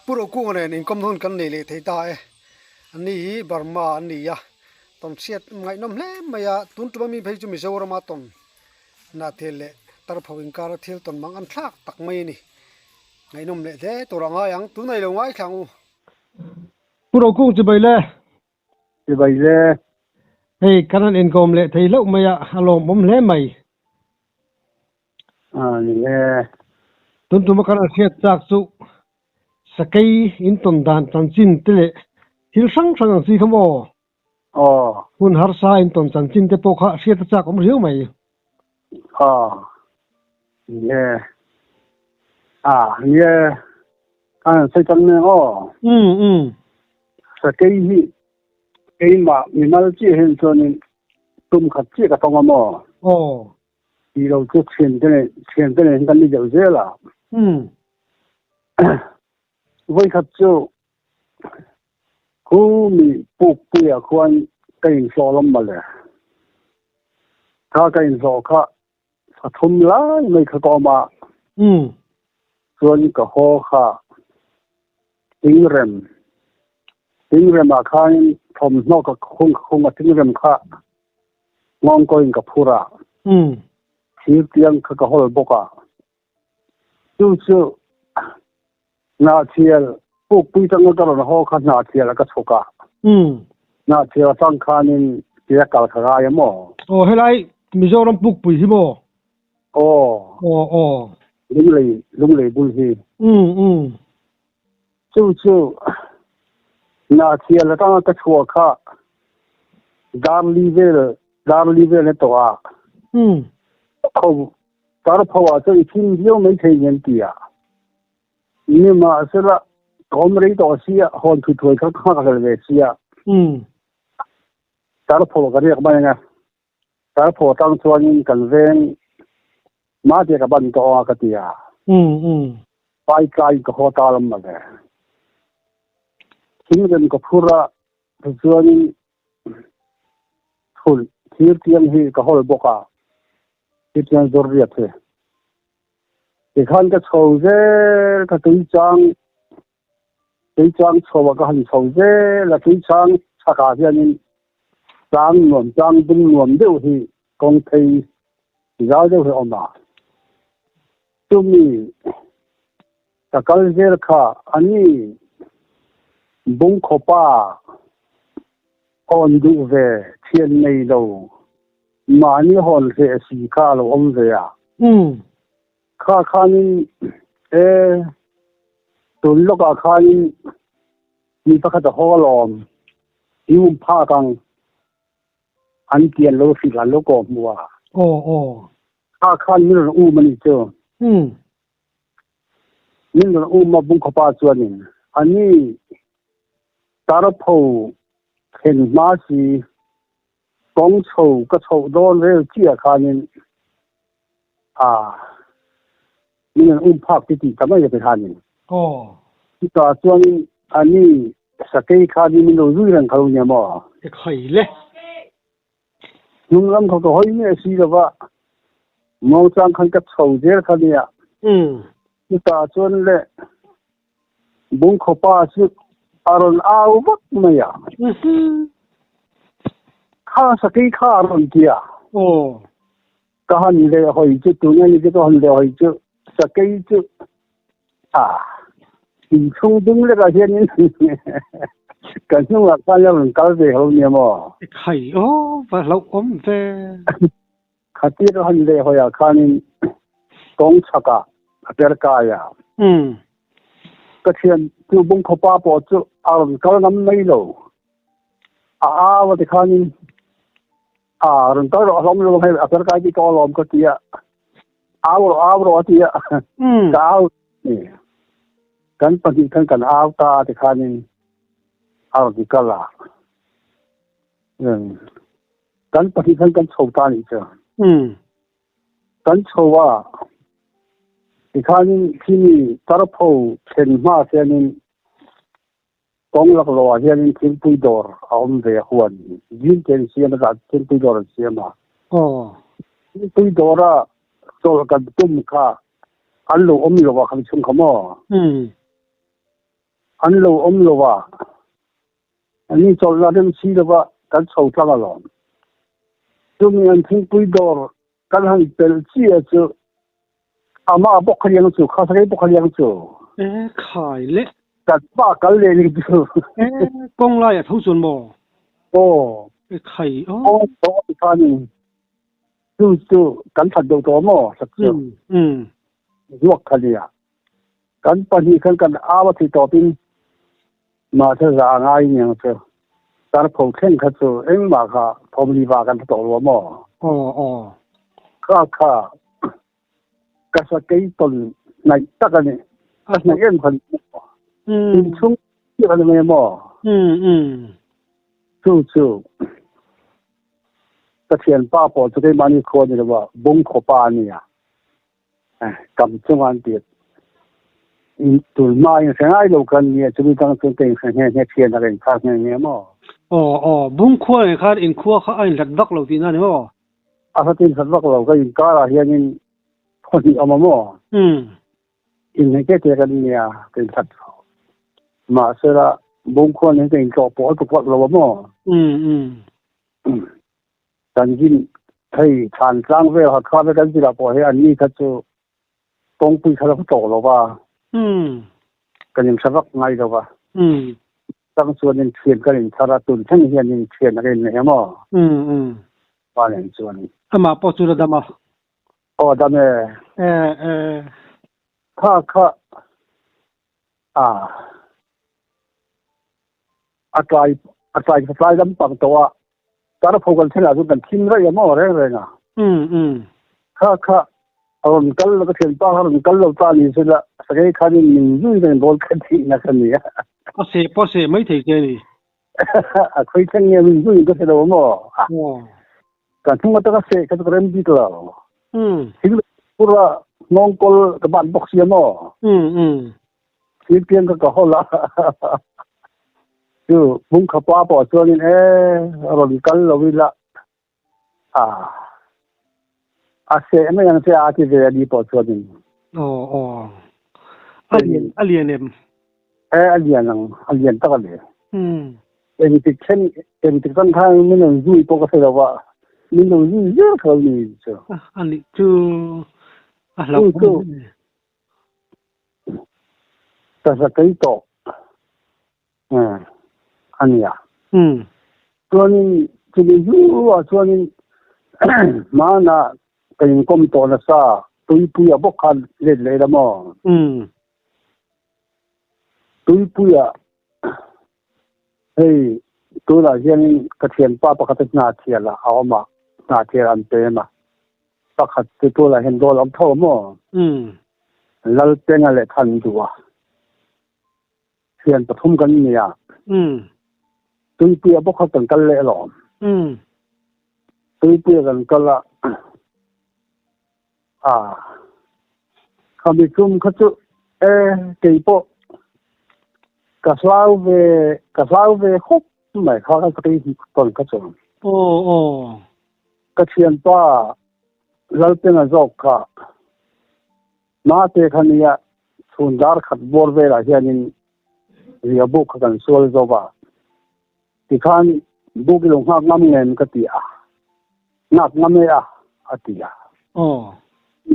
Pu Rokunga nen inkawm hun kan nei leh thei ta e. An ni hi Burma an ni a, tawn chhiat ngaihnawm hle mai a, tun tuma mi phei chu Mizorama tawn hnahthel leh tarpho inkara thil tawn mang an thlak tak mai a ni. Ngaihnawm leh hle tur a ngai ang, tunah i lo ngaithla ang u. Pu Rokung chibai le. Chibai le. Hei kan han inkawm leh thei hlauh mai a, a lawmawm hle mai. A ni e. Tun tuma kan han hriat chak chu sakei in tawn dan chanchin te leh thil hrang hrang ang chi kha maw? Aw. Hun harsa in tawn chanchin te pawh kha hriat a chak awm riau mai. Aw. Ni e. A ni e. Kan han sawi chang nen aw. Um um. Sakei hi keimah mimal chiah hian chuanin tum khat chiah ka tawng a maw? Aw. Ti lo chu thiante nen thiante nen kan ni deuh zel a. Um. Vawikhat chu khu mi pukpuiah khuan ka inhlawh lam mawle. Kha ka inhlawh kha thla thum lai mai kha ka awm a. Um. Chuan ka haw kha tingrem tingremah khan thawmhnaw ka khung khung a tingrem kha Nghawngkawiin ka phur a, thir tiang kha ka hawl bawk a. Chu chu Hnahthial pukpui tanga ka rawn haw kha Hnahthial ah ka chhuk a. Hnahthial atang khanin tia kal ka ngai a maw? Aw helai Mizoram pukpui hi maw? Aw. Aw aw. Lunglei Lunglei bul hi. Chu chu Hnahthial atanga ka chhuah kha Darli vel Darli vel a tawh a. Kho Tarpho ah chuan i thim viau mai thei nen ti a. Nimahsela ka awm rei tawh sia hawn thu thuai kha ka nghak hlel ve sia. Tarpho ka riak mai anga Tarpho atang chuanin kan veng Mahse ka ban tawh a ka ti a. Pai tlai ka haw ta lam mawle. Thingrem ka phur a, tichuanin thulh thir tiang hi ka hawl bawk a, tichuan zawr riat hi. Tikhan ka chho zel ka tui chang, tui chang chho ah ka han chho zel a, tui chang chhakah hianin tlang nuam, tlang dum nuam deuh hi kawng phei zau deuh hi a awm a. Chumi ka kal zel kha ani Bungkhawpa hawn duh ve thian nei lo mahni hawn hleh si kha a lo awm ve a. Kha khanin e tun lawkah khanin mi pakhat a haw alawm i um phak ang. An ti an lo hrilh an lo kawh hmu a. Aw aw. Kha khan min rawn um a ni chu. Um. Min rawn um a Bungkhawpa chuanin a ni Tarpho thlen hma si kawng chho ka chhoh dawn rel chiah khanin a min rawn um phak ti tih ta mai a ti khanin. Aw. Chutah chuanin a ni Sakei kha ni min lo zui reng kha lo nia maw? I khai le. Hnung lam kha ka hawi miah si lo va, mawngchang khan ka chho zel kha nia. Chutah chuan le Bungkhawpa chu a rawn au vak mai a. Kha sakei kha a rawn ti a. Ka han leh hawi chu tuna ni chu ka han leh hawi chu sakei chu a inchhung ding lekah hianin ka hnungah khan a rawn kal ve ho nia maw? Khai aw va hlauh awm ve. Khatia ka han leh hawiah khanin kawng chhakah a per kai a. Ka thian chu Bungkhawpa pawh chu a rawn kal ngam mai lo. A au a tikhanin A rawn kal rawh hlawm lo hei a fel kai ti ka lawm ka ti a. Au rawh au rawh a ti a. Ka au ni. Kan pahnih khan kan au ta ti khanin a rawn kal a. Kan pahnih khan kan chho ta nih chu. Kan chho a. Tikhanin khimi tarpho thlen hma hianin Kawng laklawh ah hianin thingpui dawr a awm ve a huan zing te an siam a zah thingpui dawr an siam a. Thingpui dawr a chawlh kan tum kha an lo awm lo a khami chhung kha maw? An lo awm lo a, an ni chawlh la rem si lova kan chho tlang alawm. Chumi an thingpui dawr kan han pelh chiah chu amah bawk kha liang chu, kha sakei bawk kha liang chu. E khai le. Kan pa kal leh ning chu. E kawng lai a tho chuan maw? Aw. E khai aw. Kawng tho a ti khanin chu chu kan that deuh tawh maw sak chu. Zuak kha nia. Kan pahnih khan kan au a thi tawpin mahse za a ngai aniang chu. Tarpho thleng kha chu engmah kha thawmli va kan hre tawh lo maw? Aw aw. Kha kha ka sakei tawn hnaih tak a ni. A hnaih em kha ni maw? Inchhung chiah kha ni mai maw? Chu chu ka thianpa pawh chu keimahni khua ni lo a, Bungkhawpa a nia. Kam chunga an ti tun hma in hre ngai lo kan nia chumi tang chuan ka inhre nghe nghe thian a ka inkhar nghe nghe maw. Aw aw bung khua nen khan inkhua kha a inhlat vak lo tihna a ni maw? A hlat inhlat vak lo ka inkar ah hianin khaw hnih a awm a maw? Inhne te te kan nia ka inhlat lo. Mahsela bung khua nen ka intlawh pawh a tuk vak lo a maw? Kan zin thei thlan tlang vel ha kha vek an zirah pawh hi an ni kha chu kawngpui kha la tawh lo va, kan inhre vak ngai lo va. Chang chuan in thian kan inthar a, tun thleng hian in thian a ka inneih a maw? Pa nen chuan. Amah pawh chu la dam a. Aw dam e. Kha kha a a tlai a tlai tlai lampang tawh a tarpho kan thlen ah chuan kan thim raih a maw reng reng a kha kha a rawn kal lo ka thianpa kha rawn kal lo ta ni se la sakei khanin min zui reng dawn ka tihna ka ni a a seh pawh seh mai thei che ni a khawi thleng nge min zui ka hre lo maw kan hnung atanga seh kha chu ka rem bik lo thing pura nghawngkawl ka ban bawk sia maw thil piang ka ka hawl a chu bungkha pa pawh chuanin e rawn kal lo ila a a seh mai ang che a ti ve a ni pawh chuanin aw aw a lian a lian em e a lian ang a lian tak a ni engtik then engtik tan khan min rawn zui pawh ka hre lo va min rawn zui zel kha lo ni chu a nih chu a hlauh chu Ka zakei tawh a nia. Chuanin chumi hnuah chuanin hmanah ka inkawm tawh nasa Tuipuia bawk khan let leh ila maw? Tuipuia hei tunah hianin ka thianpa pakhat a hna thial a awm a, hna thial an pem a. Pakhat chu tualah hian dawl a awm tho a maw? Lalpenga leh Thandua thian pathum kan ni a. Tuipuia bawk kha kan kal leh alawm. Tuipuia kan kal a, a khami tum kha chu e keipawh ka hlau ve ka hlau ve khawp mai kha ka kei tawn kha chuan. Aw aw. Ka thianpa Lalpenga zawk kha Mate kha nia chhun dar khat bawr velah hianin ria buk kha kan sual zo va. Tikhan buk i lo nghak ngam ngem ka ti a, nghak ngam e a, a ti a. Aw.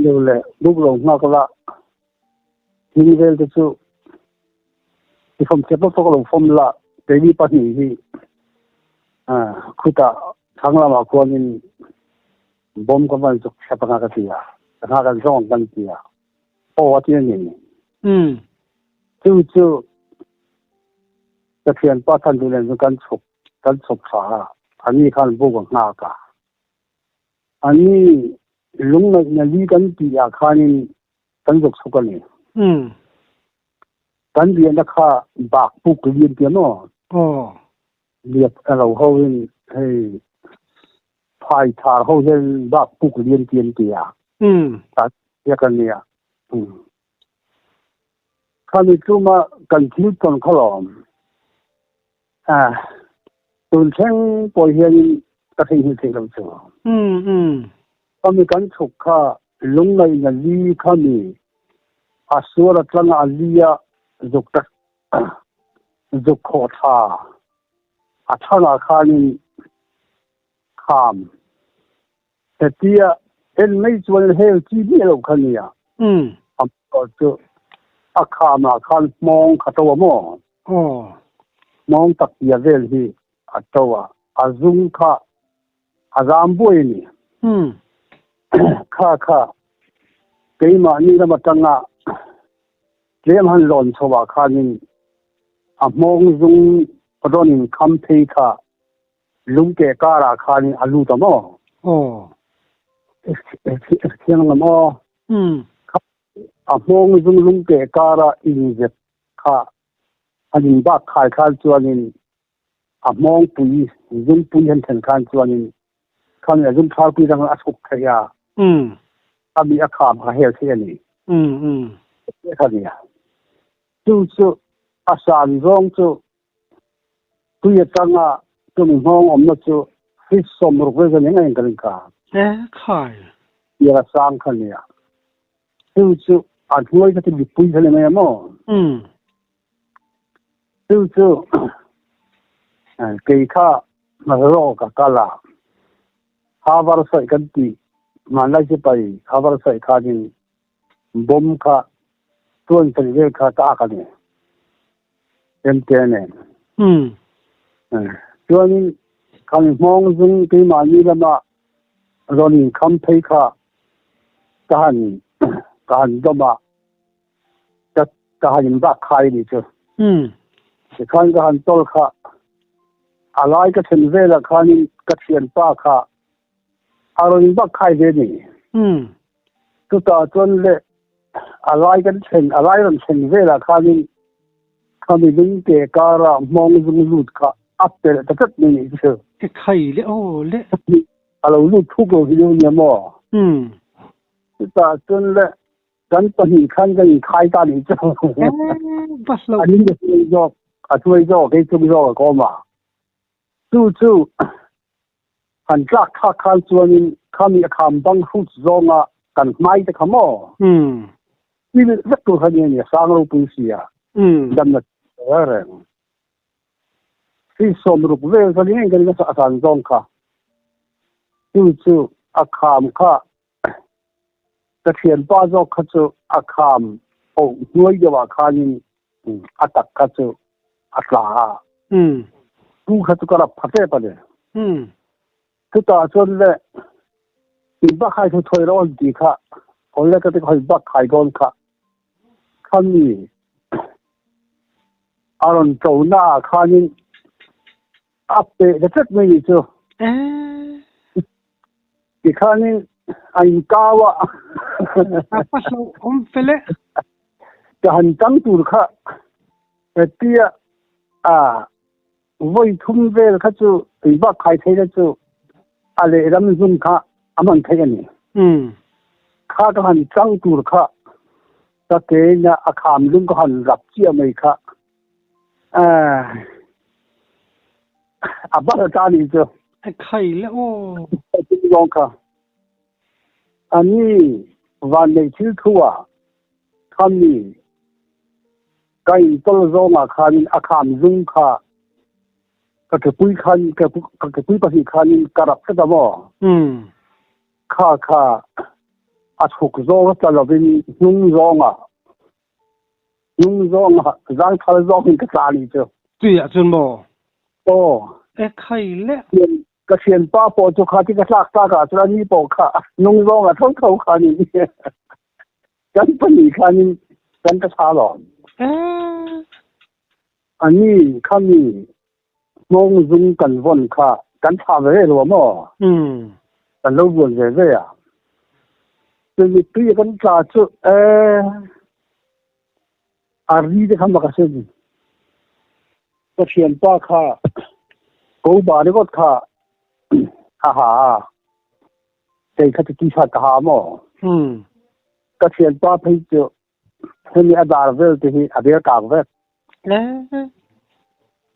Lo le buk lo nghak la, thing vel te chu i fawm thiam tawk tawk lo fawm la, keini pahnih hi khutah thlang lamah khuanin bawm ka van zuk thlep anga ka ti a, ka hna kan zawng kan ti a, aw a ti a ni. Chu chu ka thianpa than duh nen chu kan chhuk kan chhuk thla a, ani khan buk a nghak a. Ani lungngaihna li kan tih ah khanin kan zuk chhuk a ni. Kan riahna kha bak puk li an ti a maw? Aw. Liak a lo ho in hei phai thar ho hian bak puk li an ti an ti a. Ta riak a nia. Khami tluma kan thil tawn kha lawm. Tun thleng pawh hianin ka theihnghilh theih lo chu. Khami kan chhuk kha lungngaihna li khami a sual a tlanga a li a zuk tak. Zuk khawh tha a chhanah khanin kham hetia en mai chuan hel chi miah lo kha nia. A chu a khamah khan hmawng kha to a maw? Hmawng tak tia vel hi a to a, a zung kha a zam buai a ni. Kha kha keimahni lam atanga tlem han lawn chho ah khanin a hmawng zung rawn in kham phei kha lungke karah khanin a lut a maw? Thiang lam aw. A hmawng zung lungke kara inzep kha an inbak khai khan chuanin a hmawng pui zungpui han thlen khan chuanin khami a zungthalpui dang a chhuk theih a, khami a kham kha hel theih a ni. Kha nia. Chu chu a san zawng chu tui atanga chumi hmawng awmna chu feet 60 vel chuan eng a in ka ring kha. E khai. Tiang a sang kha nia. Chu chu a hnuai kha chu mipui kha ni mai a maw? Chu chu kei kha hmasa ka kal a, Havar saih kan tih hmanlai sipai Havar saih khanin bomb kha tuan sarih vel kha ka ak a ni MK nen. Chuanin kan hmawng zung keimahni lama rawn inkham phei kha ka han ka han dawm a. Ka ka han in bak khai ni chu. Tikhan ka han tawl kha a lai ka thlen velah khanin ka thianpa kha a rawn in bak khai ve ni. Chutah chuan le a lai kan thlen a lai rawn thlen velah khanin khami lung ke kara hmawng zung lut kha a pelh ta tlat mai ni chu. E khai le aw le. A lo lut thuk lo hi nia maw. Chutah chuan le Kan pahnih khan kan inkhai ta nih chu. Bas lo. An in hruai zawk, a hruai zawk, kei chung zawk a kawm a. Chu chu han tlak thlak khan chuanin khami a kham bang hrut zawnga kan hmai te kha maw? Ti vek tur kha ni a ni, a sang ropui si a. Damna reng. Hei 60 vel kha ni ngei ka ring a san zawng kha. Chu chu a kham kha Ka thianpa zawk kha chu a kham oh hnuai deuh ah khanin a tak kha chu a tla a. Tu kha chu ka rap pha tep a ni. Chutah chuan le in bak khai thu thawi rawh an ti kha awle ka ti ka bak khai dawn kha khami a rawn to na ah khanin a peh ta tlat mai ni chu. Tikhanin a inkau a. A paslo awm fel e. Ka han tang tur kha hetia a vawi thum vel kha chu tui bak khai thei la chu a lehlam zum kha a hman theih a ni. Kha ka han tang tur kha ka ke in a kham lung ka han rap chiah mai kha A bal ta nih chu. A khai le aw. Lawng kha. Ani van nei thil thu ah khami ka in tol zawng ah khanin a kham zung kha ka ke pui khan ka ke pui pahnih khanin ka rap tlat a maw. Kha kha a chhuk zawng a tla lovin hnung zawng ah Nung zawng zangthal zawng in ka tla ni chu. Tui ah cun maw? Aw. E khai le. Ka thianpa pawh chu kha ti ka tlak tak ah cun ani pawh kha nung zawng a tho tho kha ni. Kan pahnih khan in kan ka tha lawm. Ani khami hmawng zung kan vawn kha kan tha ve lo maw? Kan lo vuan ve ve a. Tui tui kan tla chu eh A ri te kha mak a si. Ka thianpa kha ko ba ringawt kha a ha a, kei kha chu t-shirt ka ha maw? Ka thianpa phei chu hemi a dar vel te hi a bel kak vek.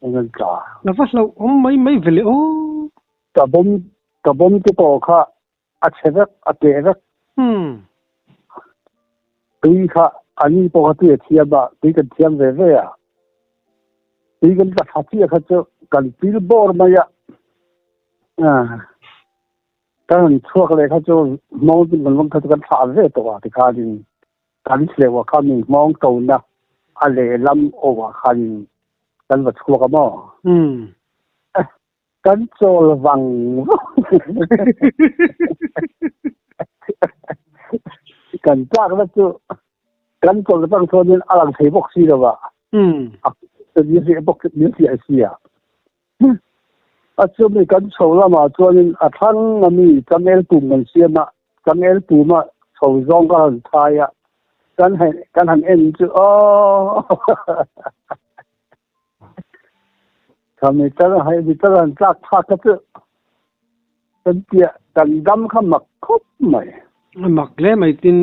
Eng tla. Na va hlo awm mai mai ve le aw. Ka bawm ka bawm te pawh kha a chhe vek, a keh vek. Tui kha ani pawh kha tui a thiam a, tui kan thiam ve ve a. Tui kan tla thla chiah kha chu kan pil bawr mai a, kan han chhuak leh kha chu hmawng chu kan vawng kha chu kan thlah ve tawh a tikhanin kan hleuh ah khan hmawng tona a lehlam awh ah khanin kan va chhuak a maw? Kan chawl vang vang. Kan tlakna chu kan chawl atang chuanin a lang thei bawk si lo va. A bawk min fiah si a. A chumi kan chho lamah chuanin a thlang ami changel pum kan siam a, changel puma chho zawng ka han thai a, kan kan han en chu aw. Khami tal hei mi tal han tlak thlak kha chu kan piah kan dam kha mak khawp mai. Mak hle mai tin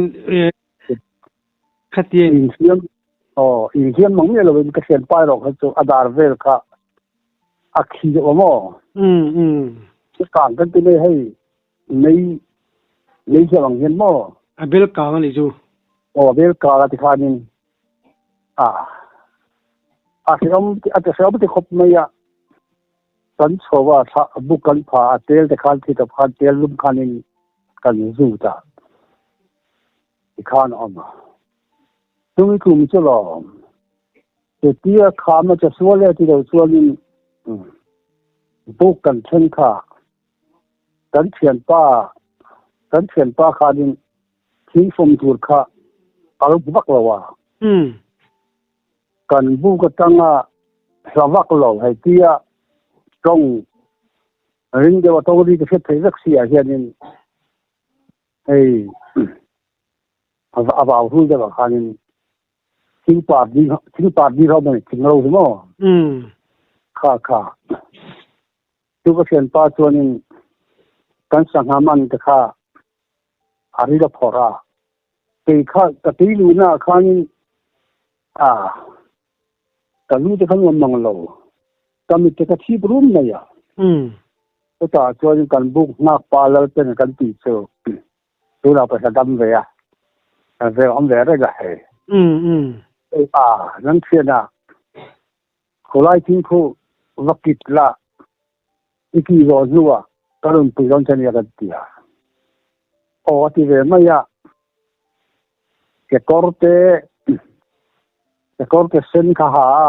khatia in. Inhliam aw inhliam mang miah lovin ka thianpa erawh kha chu a dar vel kha a khi deuh a maw? Kang kan ti mai hei mei mei hliam ang hian maw? A bel kang a nih chu. Aw a bel kang a ti khanin a a hreawm a ti hreawm ti khawp mai a kan chho a thla buk kan pha a tel te khan thi tawp khan tel lum khanin kan zut a ti khan a awm a chumi kum chu lawm chutia kham a che sual e ti lo chuanin buk kan then kha kan thianpa kan thianpa khanin thingfawm tur kha a lo vak lo a. Kan buk atanga hla vak lo hei tia tawng ring deuh a tawng ri ka hriat theih vek si ah hianin hei a vau hul deuh ah khanin thing par ding thing par ding ho mai thing ro hi maw kha kha chu ka thianpa chuanin kan sangha man te kha a ril a phawrh a, kei kha ka tui luhna ah khanin a ka lu te kha nuam mang lo, ka mit te kha thip rum mai a. Chutah chuanin kan buk nghak pa lal ten kan tih chu tunah pawisa dam ve a, kan ve awm ve reng a hei. A nang thian a khawlai thingkhu va kit la I tih zawh hnuah ka rawn pui dawn che nia ka ti a. Aw a ti ve mai a. Kekawr te kekawr te sen kha ha a,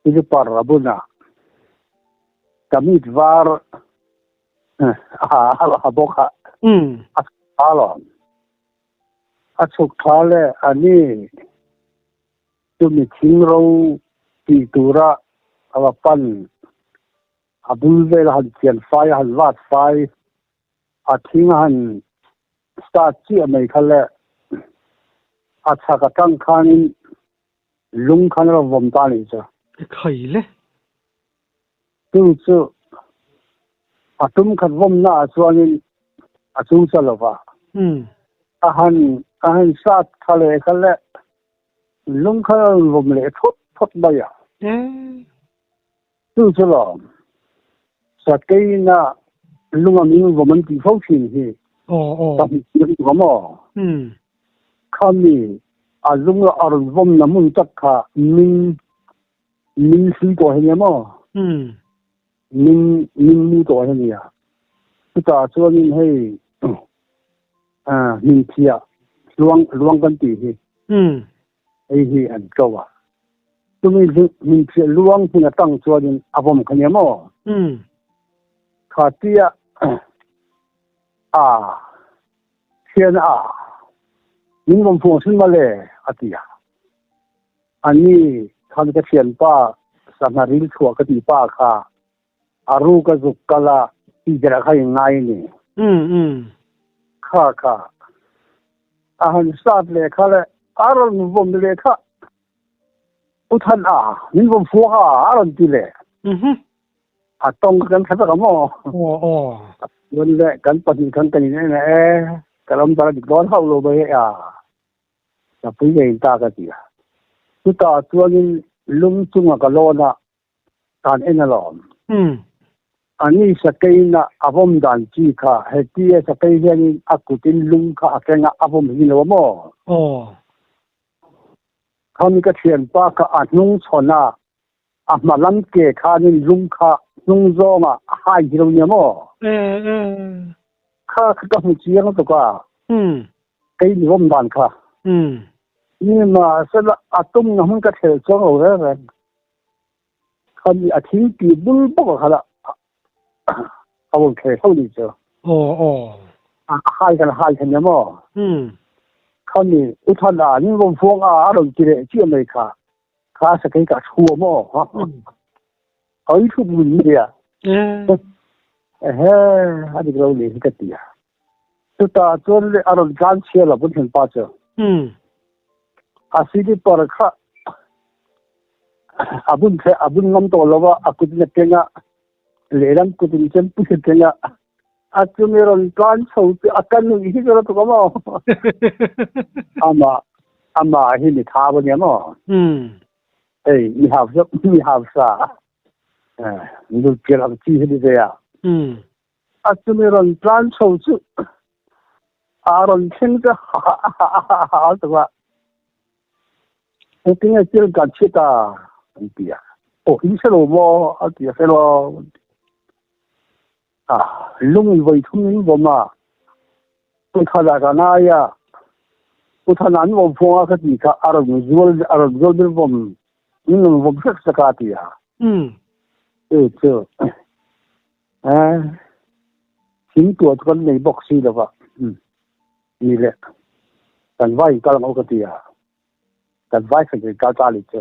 silipar a bun a, kamit var a ha a bawk a, a chhuk tha alawm. A chhuk tha le a ni. Chumi thing ro tih tura a va pan, a bul vel a han chian fai, a han vat fai, a thing a han start chiah mai kha le a chhak atang khanin lung khan a rawn vawm ta a nih chu. Khai le. Chu chu a tum khat vawmna ah chuanin a chung cha lova, a han a han start tha leh kha le Lung kha a rawn vawm leh thawt thawt mai a. Chu chu lawm. Sakeina lung a min vawm an tih fo thin hi. Ka hmu chiang tuk a maw? Khami a lung a rawn vawm na hmun tak kha min min hlui tawh hi nia maw? Min min mu tawh hi nia. Chutah chuanin hei Hmingchhia luang luang kan tih hi hei hi an to a. Chumi hmingchhia luang hmun atang chuanin a vawm kha nia maw? Kha tia a thian a min vawm fuang sin male a ti a. Ani khan ka thianpa sangha ril chhuah ka tih pa kha A ruk a zuk kal a tih derah kha in ngai a ni. Kha kha a han sat leh kha le a rawn vawm leh kha U Than a min vawm fuak a a rawn ti leh. A tawng kha kan thla vek a maw? Chuan le kan pahnih khan kan in en a e ka ram dar a dik dawn hauh lo mai a. Ka pui ngei ta ka ti a. Chutah chuanin lung chunga ka lawn a kan en alawm. Ani sakei na a vawm dan chi kha hetia sakei hianin a kutin lung kha a keng a, a vawm hi lo a maw? Khami ka thianpa kha a hnung chhawn a, A hma lam ke khanin lung kha hnung zawngah a hai hi lo nia maw? Kha kha ka hmu chiang lutuk a. Kei ni awm dan kha. Nimahsela a tumna hmun ka thlel chuang lo reng reng. Khami a thingpi bul bawk a khala a rawn thlel ho ni chu. A hai kan hai kha nia maw? Khami u Thana nin rawn fuang a a rawn ti leh chiah mai kha. Kha sakei ka thu a maw? Oi thu mun nia. Ehe, a dik lo ni hi ka ti a. Chutah chuan le a rawn tlan chhia lo kan thianpa chu. A slipper kha a bun the a bun ngam tawh lo a, a kut in a keng a, lehlam kut in chempui a keng a. A chumi rawn tlan chho chu a ka nuih hi ka la tuk a maw? Amah amah hi mi tha a nia maw? Hei mi hausa mi hausa lulpial ang chi hi ni ve a. A chumi rawn tlan chho chu a rawn thleng chu ha ha ha ha a tuk a. Engtinge thil kan chhit a? An ti a. Aw hi hre lo maw? A ti a, hre lo. A lung in vawi thum in vawm a, Pu Thana ka ngai a, Pu Thana an vawm phuang a ka ti kha a rawn zual a rawn zual ber vawm min rawn vawm hrek sak a ti a. Chu chu thing tuah chu kan nei bawk si lo va, ni le kan vai in kal ang aw ka ti a, kan vai khan kan kal ta leh chu.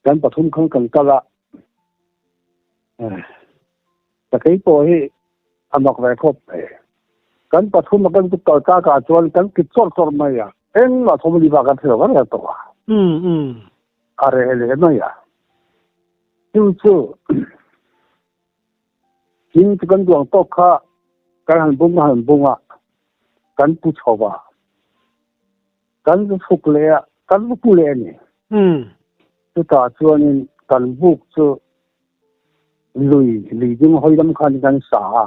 Kan pathum khan kan kal a, Sakei pawh hi a mak ve khawp mai. Kan pathum a kan kal takah chuan kan kit chawrh chawrh mai a, engmah thawm a ni bak kan hre lo reng tawh a. A reh leh mai a. Chu chu thing chu kan duang tawk kha kan han bung a han bung a, kan pu chho va. Kan va fuk leh a, kan va pu leh a ni. Chutah chuanin kan buk chu lui, lui ding hawi lam khan kan sa a.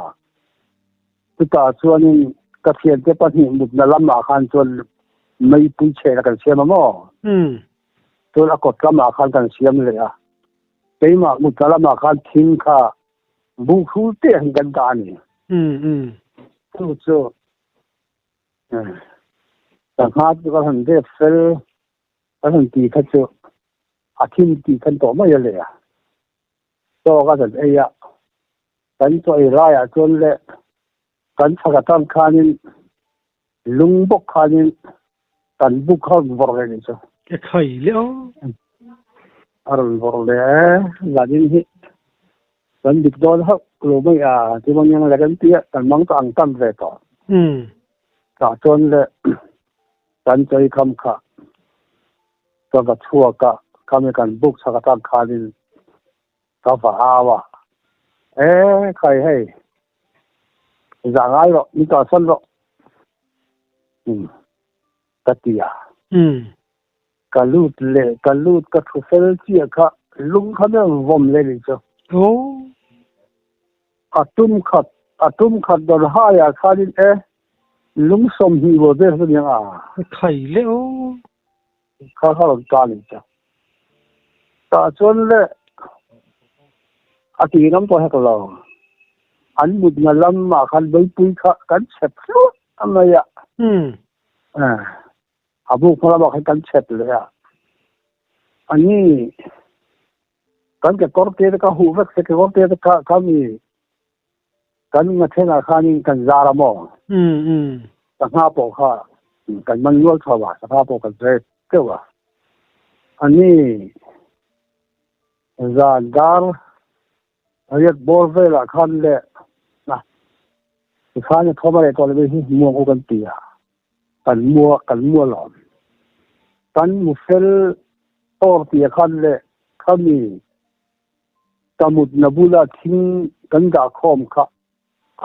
Chutah chuanin ka thiante pahnih mutna lamah khan chuan meipui chhehna kan siam a maw? Chuan a kawt lamah khan kan siam leh a. Keimah mutna lamah khan thing kha buk hrul te ang kan dah a ni. Chu chu Sangha chu ka han dep fel ka han ti kha chu a thim tih khan tawh mai a le a. Chaw ka zan ei a, kan chaw ei laiah chuan le kan chhak atang khanin lung bawk khanin kan buk kha a rawn vawrh leh nih chu. Ka khai leh aw. A rawn vawrh leh e, zanin hi kan dik dawn hauh lo mai a, chuan eng le kan ti a, kan mang tawh ang tam ve tawh. Tah chuan le kan chawi kham kha ka va chhuak a, khami kan buk chhak atang khanin ka va au a, E khai hei, zah ngai rawh, min kalsan rawh, ka ti a. Ka lut leh ka lut ka thu fel chiah kha lung kha ber vawm leh nih chu. A tum khat a tum khat dawr haiah khanin e lung 20 vawi vel chu aniang a. Khai leh aw. Kha kha rawn ta nih chu. Tah chuan le a ti lam pawh hek lo. An mutna lamah khan meipui kha kan chhep hluah mai a. A buk hma lamah khan kan chhep leh a. A ni kan kekawr te te kha huh vek se kekawr te te kha kha mi kan ngathenah khanin kan zar a maw? Sangha pawh kha kan man nual chho a, sangha pawh kan zar teuh a. A ni zan dar riat bawr velah khan le tikhan a thawm a reh tawh lo hi muang u kan ti a, kan mua kan mua lawm. Kan mu fel tawr tia khan le khami Ka mutna bula thing kan dah khawm kha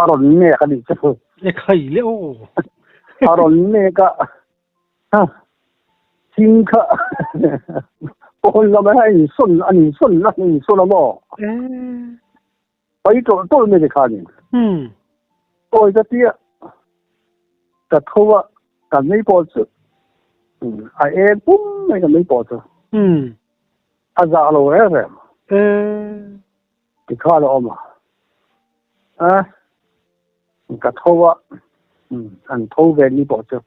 a rawn nek a nih chu. E khai le aw. A rawn nek a, thing kha pawn lamah hian a insawn a insawn a insawn a maw? Pai tawlh tawlh mai tikhanin. Awi ka tia ka tho a, ka mei pawh chu a eng pum mai ka mei pawh chu. A zah lo reng reng. Eh. Ti khan a awm a. A ka tho a, an tho ve ni pawh chu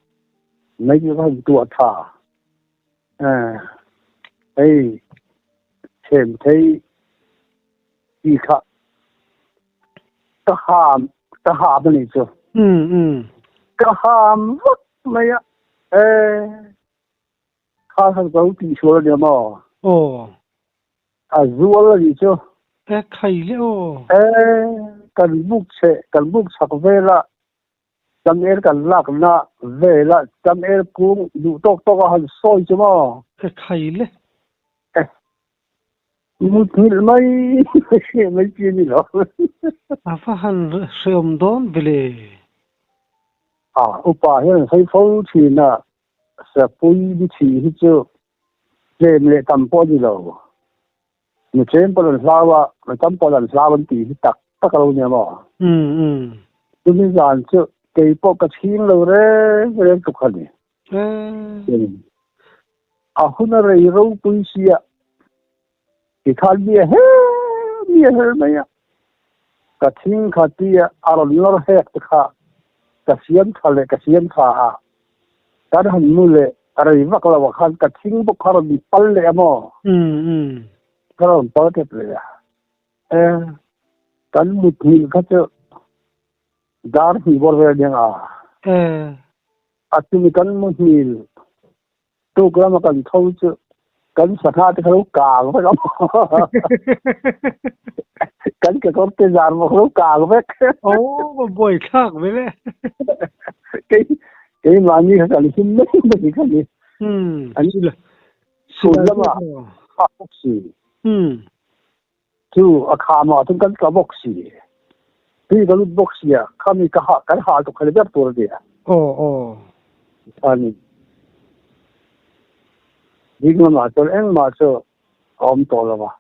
mai chu ka han tuah tha. Eh, hei chhem thei ti kha ka ham ka ham a ni chu. Ka ham vak mai a. Eh. Kha kha ka lo tihsual a nia maw? Aw. A zual a nih chu. E khai le aw. E kan buk chhe kan buk chhak vela tam er kan lakna vela tam er kung duh tawk tawk a han sawi chu maw? E khai le. E Muthilh mai mai chi a ni lo. A va han hreawm dawn ve le. A upa hian an sawi fo thin a, Sapui bithi hi chu tlem leh tam pawh a ni lo. Mi tlem pawh an hlau a, mi tam pawh an hlau an tih hi tak tak a lo nia maw? Chumi zan chu kei pawh ka chhing lo reng reng tluk a ni. A hun a rei ropui sia, tikhan mi a her mi a her mai a, ka thing kha tia a rawn lawr hek te kha ka siam tha leh ka siam tha a, kan han mu leh a rei vak lo ah khan ka thing bawk kha rawn pal leh a maw? Ka rawn pal tep leh a, e kan muthilh kha chu dar hnih bawr vel aniang a. A chumi kan muhil tuk lama kan tho chu kan sangha te kha lo kang vek a kan kekawr te zar pawh kha lo kang vek. Aw buai thlak ve le. Kei keimahni kha kan him mai mai kha ni. An chhun lama a bawk si. Chu a kham ah cun kan tla bawk si. Tui ka lut bawk sia, khami ka ha kan hal tuk khali ber tur a nia. Aw aw. Ani. Ding lamah cun engmah cu a um tawh lo a.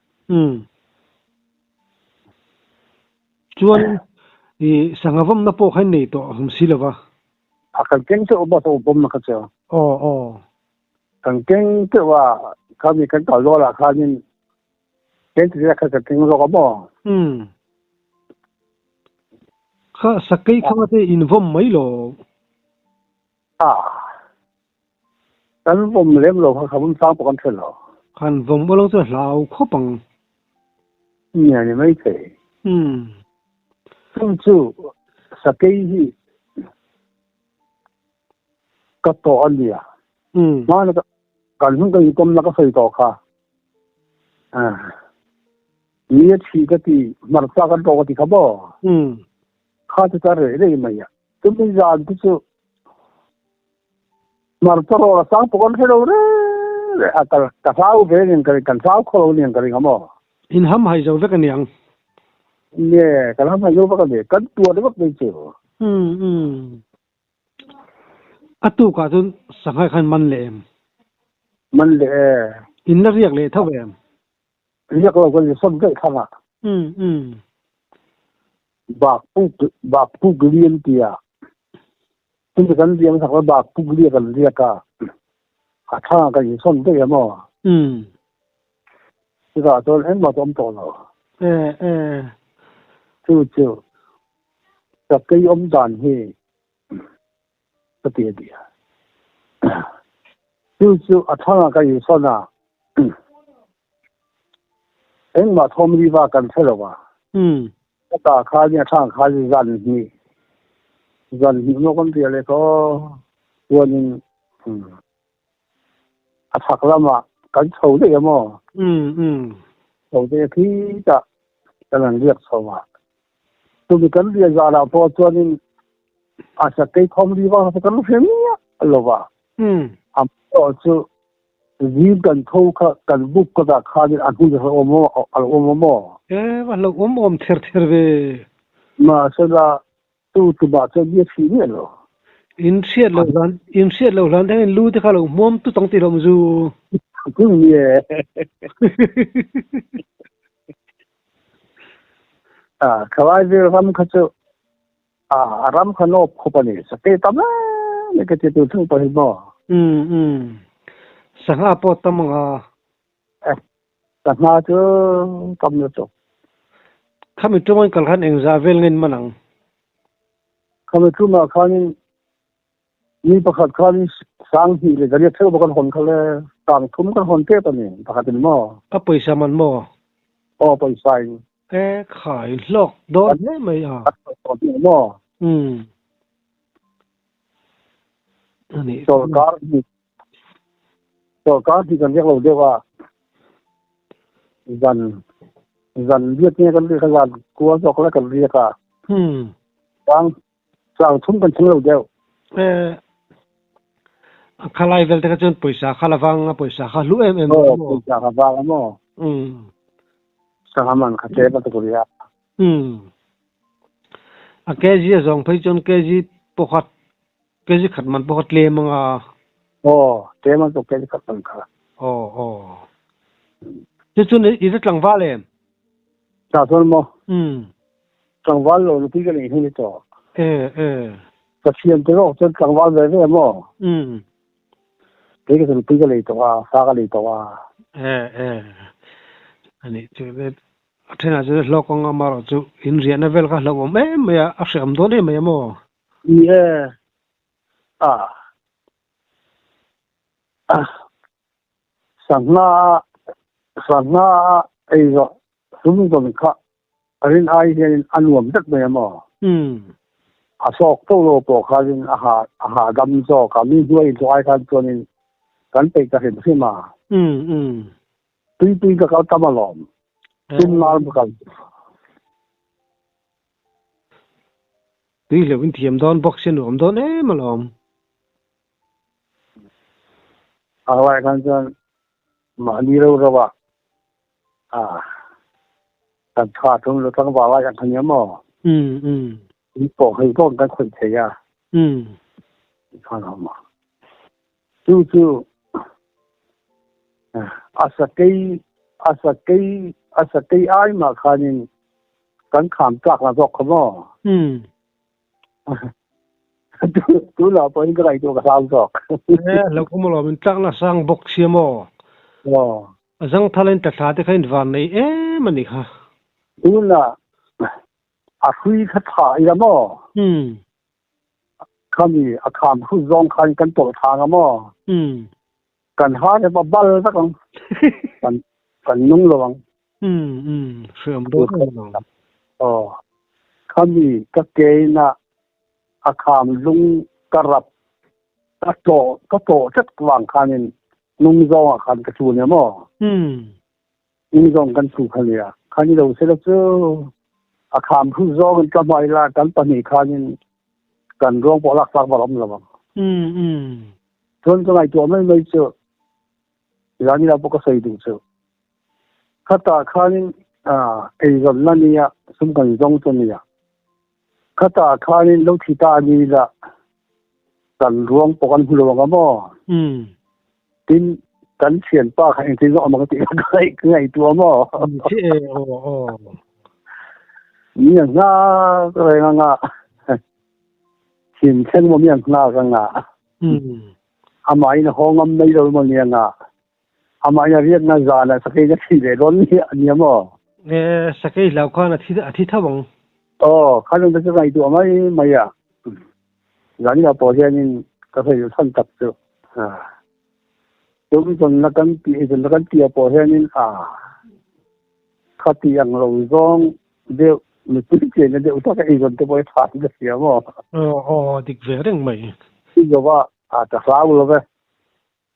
Chuan i sangha vawmna pawh kha in nei tawh hum si lova. A kan keng teuh bawk a bawmna kha chu. Aw aw. Kan keng teuh a, khami kan kal dawn ah khanin Kei kha ka keng zawk a maw? Umm. Kha sakei kha te in vawm mai lo. Ah. Kan vawm lem lo kha kha vawm sang pawh kan hre lo. Kan vawm lo chu hlau khawp ang. Nia ni mai thei. Umm. Chu chu sakei hi ka tawh a nia. Umm. Hmana kan hun ka inkawmna ka sawi tawh kha. Ni a thi ka ti, hmarcha kan ṭawk a ti kha maw? Kha chu ka reh rei mai a. Chumi zan te chu hmarcha rawl a sang pawh kan hre lo reng reng a, ka hlau ve nen ka ring, kan hlau khaw lo nen ka ring a maw? In ham hai zo vek a niang. Nge, kan ham hai zo vek a ni, kan tuar vek mai chu. A tukah chuan sangha khan man leh em? Man leh e. In la riak leh tho em? Riak lo kan insawn daih thlang a. Bak puk bak puk lian tia chumi kan riak hmasak la bak puk lia kan riak a, a thlang ah kan insawn daih a maw? Chutah chuan engmah chu awm tawh lo. Chu chu. Sakei awm dan hi ka ti a ni a. Chu chu a thangah ka insawn a, engmah thawm riva kan hre lo a. Ka ta khan hi a thangah khan zan hnih, zan hnih maw kan riah leh khaw chuanin a chhak lamah kan chho daih a maw? Chho daih a khitah kan han riak chho a. Tumi kan riah zanah pawh chuanin a sakei khawm ri vang kha kan hre miah lo va. A erawh chu zing kan tho kha kan buk kawtah khanin a hnu a awm a lo awm a maw? E, va lo awm awm ther ther ve. Mahsela Tu tumah chuan mi a thih miah lo. In hriat loh hlan, in hriat loh hlan te hian lu te kha lo hmuam tut ang tih hlawm zu. Kum ye. Ah, khalai vel ram kha chu ah a ram kha nawp khawp a ni. Sakei tam em em ka ti tu thung pawh hi maw. Um um. Sangha pawh tam anga. Eh, Sangha chu tam lutuk. Khami tum kal khan engzah vel ngen man ang? Khami tumah khanin mi pakhat khanin 2000 leh 800 theuh kan hawn kha le 3000 kan hawn tep a ni pakhatin maw? A pawisa man maw? Aw pawisa in. E khai hlawk dawn hle mai a. Maw? Umm. Ani. Sorkar hi sorkar hi kan riak lo deuh a zan zan riat nge kan riak a zan kua zawk la kan riak a. Umm. Sang 3000 kan thleng lo deuh. Eh a khalai vel te kha chuan pawisa kha la vang a pawisa kha hlu em em maw? Pawisa kha vang a maw? Umm. Sangha man kha tlem a tuk ria. Umm. A kg a zawng phei chuan kg pakhat kg khat man pawh kha tlem anga. Aw tlem a tuk kg khat man kha. Aw aw. Chu chuan i la tlangval em? Tah chuan maw? Umm. Tlangval lo nupui ka nei hnu ni tawh. E e. Ka thiam te zawk chuan tlangval ve ve maw? Umm. Kei ka chu nupui ka nei tawh a, fa ka nei tawh a. E e. Ani chu le a thenah chuan hlawk anga amaherawh chu in riahna vel kha hlauhawm em mai a, a hreawm dawn em mai a maw? Ni e. Ah. Ah. Sangha sangha ei zawh sum zawn kha a rin ai hianin a nuam vek mai a maw? A sawk tawh lo pawh khanin a ha a hahdam zawk a, mi hnuai inthawh ai khan chuanin kan peih ta hrim hrim a. Tui tui ka kal tam alawm, tum nal ka kal. Tui hleuh in thiam dawn bawk sia nuam dawn em alawm. A lai khan chuan mahni reuh reuh a. Ah, kan tha thung lo tlangval lai kan thani a maw? Um um. In pawh hei pawh kan khawih thei a. Um. Khan awm a. Chu chu a sakei a sakei a sakei ai mah khanin kan kham tlak la zawk kha maw? Um. Tu la pawhin ka ngaihtuah ka hlau zawk. Eh, lo kum alawm in tlak na sang bawk sia maw? Aw. A zangthal in tla te kha in van nei em a ni kha. Tuna a hrui kha tha ila maw? Um. Khami a kham hru zawng khan kan tawlh thang a maw? Um. Kan ha te pa bal vek ang. Kan kan nung lo ang. Um um. Hriam dawn em alawm. Aw. Khami ka ke ina a kham lung ka rap ka tlawh ka tlawh tlat vang khanin nung zawng ah khan ka tlu nia maw? Um. Nung zawng kan tlu kha nia. Khan i lo sela cu a kham hru zawng in ka hmai la kan pahnih khanin kan ruang pawh lak tlak bal um lo ang. Um um. Cun ka ngaihtuah mai mai cu zan ila pawh ka sawi duh cu. Khata khanin eizawnna nia sum kan zawng chu nia. Khata khanin lo thi ta ni la kan ruang pawh kan hmu lo ang a maw? Tin kan thianpa kha engtin zawk ang ka tih ka ngaihtuah maw? Mi ang hngak reng anga thin thleng maw mi ang hngak anga amah in a haw ngam mai lo maw ni anga amah in a riakna zan ah sakei ka thi ve dawn ni ania maw? E sakei hlau khan a thi a thi tho ang. Aw khan ka chu ngaihtuah mai mai a. Zan ila pawh hianin ka sawi chhan tak chu tum zawnna kan tih zawnna kan tih ah pawh hianin a khati ang lo zawng deuh mipui chenna deuh taka eizawn te pawh hi tha in ka hria maw? Aw aw dik ve reng mai. I zawh a ka hlau lo ve.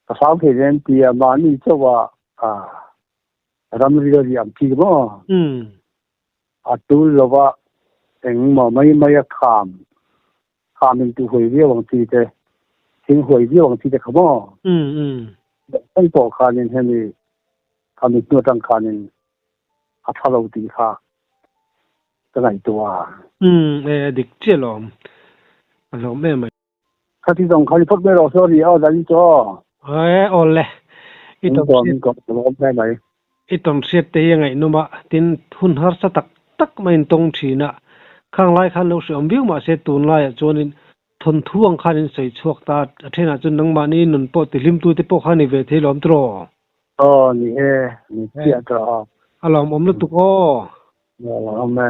Ka hlau thei nen tia mahni chauh a ramri a riam thi maw? A tul lova engmaw mai mai a kham kham in tu huai viau ang chi te thing huai viau ang chi te kha maw? Eng pawh khanin hemi khami hnu atang khanin a tha lo tih kha ka ngaihtuah a. E dik chiah lawm. A hlawm em mai. Khati zawng kha i phawt mai rawh sorry aw zan chu aw. E aw le. I Min tawn kawm hriat min kawm ka lawm hle mai. I tawn hriat te hi a ngaihnawm a, tin hun harsa tak tak mai in tawng thin a, khang lai khan lo hreawm viau mah se tunlaiah chuanin thawnthu ang khan in sawi chhuak ta a, a thenah chuan nangmahni nun pawh tihlimtu te pawh kha ni ve thei lawm tiraw? Aw ni e, ni chiah tawh a. A lawmawm lutuk aw. A lawmawm e.